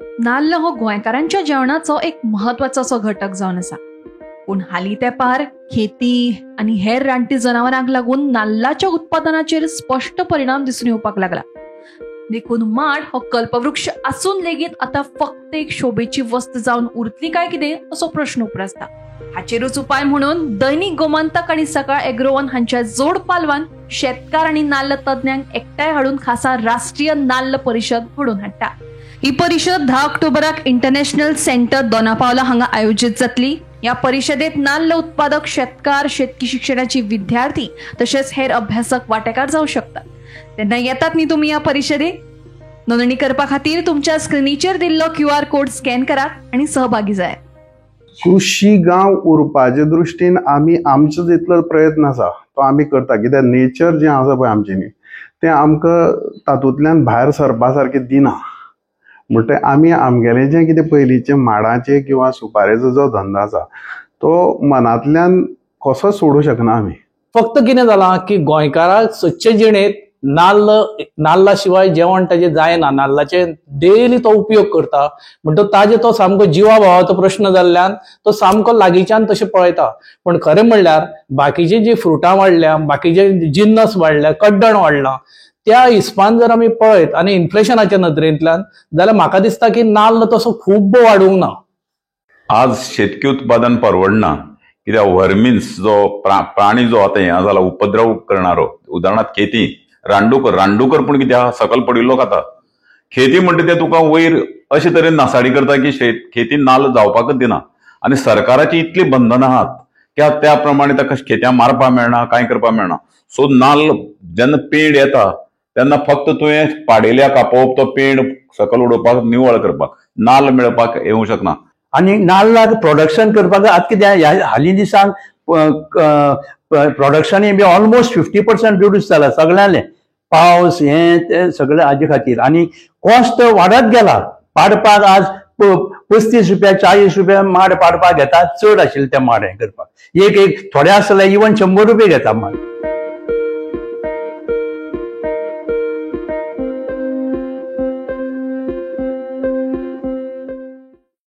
नाल्ल हो गोंयकारांच्या जेवणाचो एक म्हत्वाचो असो घटक जावन आसा. पूण हालीं तेंपार खेती आनी हेर रानटी जनावरांक लागून नाल्लाच्या उत्पादनाचेर स्पश्ट परिणाम दिसून येवपाक लागला. देखून माड हो कल्पवृक्ष आसून लेगीत आतां फक्त एक शोभेची वस्त जावन उरतली काय कितें असो प्रश्न उप्रासता. हाचेरूच उपाय म्हणून दैनिक गोमंतक आनी सकाळ एग्रोवन हांच्या जोड पालवान शेतकार आनी नाल्ल तज्ञांक एकठांय हाडून खासा राष्ट्रीय नाल्ल परिशद घडोवन हाडटा. ही परिशद 10 ऑक्टोबराक इंटरनॅशनल सेंटर दोनापावला हांगा आयोजीत जातली. ह्या परिशदेत नाल्ल उत्पादक, शेतकार, शेतकी शिक्षणाची विद्यार्थी तशेंच हेर अभ्यासक वांटेकार जावं शकतात. तेन्ना येतात न्ही तुमी ह्या परिशदेक? नोंदणी करपा खातीर तुमच्या स्क्रिनीचेर दिल्लो QR code scan करात आनी सहभागी जायात. कृशी गांव उरपाचे दृश्टीन आमी आमचो जितलो प्रयत्न आसा तो आमी करता. कित्याक नेचर जें आसा पळय आमचें न्ही तें आमकां तातूंतल्यान भायर सरपा सारकें दिना. म्हणटकीर आमी आमगेलें जें कितें पयलींचें माडाचें किंवा सुपारेचो जो धंदो आसा तो मनांतल्यान कसोच सोडूंक शकना आमी. फक्त कितें जालां की गोंयकाराक सदचे जिणेंत नाल्ल नाल्ला शिवाय जेवण ताजें जायना. नाल्लाचे डेली तो उपयोग करता म्हणटो ताजे तो सामको जिवा भावाचो प्रश्न जाल्ल्यान तो सामको लागींच्यान तशें पळयता. पण खरें म्हणल्यार बाकीची जी फ्रुटां वाडल्या, बाकीचे जिन्नस वाडल्या, कड्डण वाडलां, त्या हिसपान जर आमी पळयत आनी इन्फ्लेशनाच्या नदरेंतल्यान जाल्यार म्हाका दिसता की नाल्ल तसो खूब वाडूंक ना. आज शेतकी उत्पादन परवडना कित्याक व्हर्मिन्स जो प्राणी जो आतां हें जाला उपद्रव करणारो, उदाहरणार्थ खेती रानडुकर, रानडुकर पूण कितें आहा सकल पडिल्लो खाता. खेती म्हणटा ते तुका वयर अशे तरेन नासाडी करता की खेती नाल्ल जावपाकच दिना. आनी सरकाराची इतली बंधनां आहात की त्या प्रमाणे ताका खेत्यां मारपाक मेळना, कांय करपाक मेळना. सो नाल्ल जेन्ना पेड येता तेन्ना फक्त तुवें पाडेल्या कापोवप, तो पेड सकल उडोवपाक, निवळ करपाक, नाल्ल मेळपाक येवंक शकना. आनी नाल्लाक प्रोडक्शन करपाक आतां कितें हालीं दिसांक प्रोडक्शनूय बी ऑलमोस्ट 50% रिड्यूस जाला सगळ्यांले. पावस हें तें सगळें हाजे खातीर आनी कॉस्ट वाडत गेला. पाडपाक आज 35 रुपया 40 रुपया माड पाडपाक घेता, चड आशिल्ले ते माड हें करपाक. एक एक थोडे आसले इवन 100 रुपया घेता माड.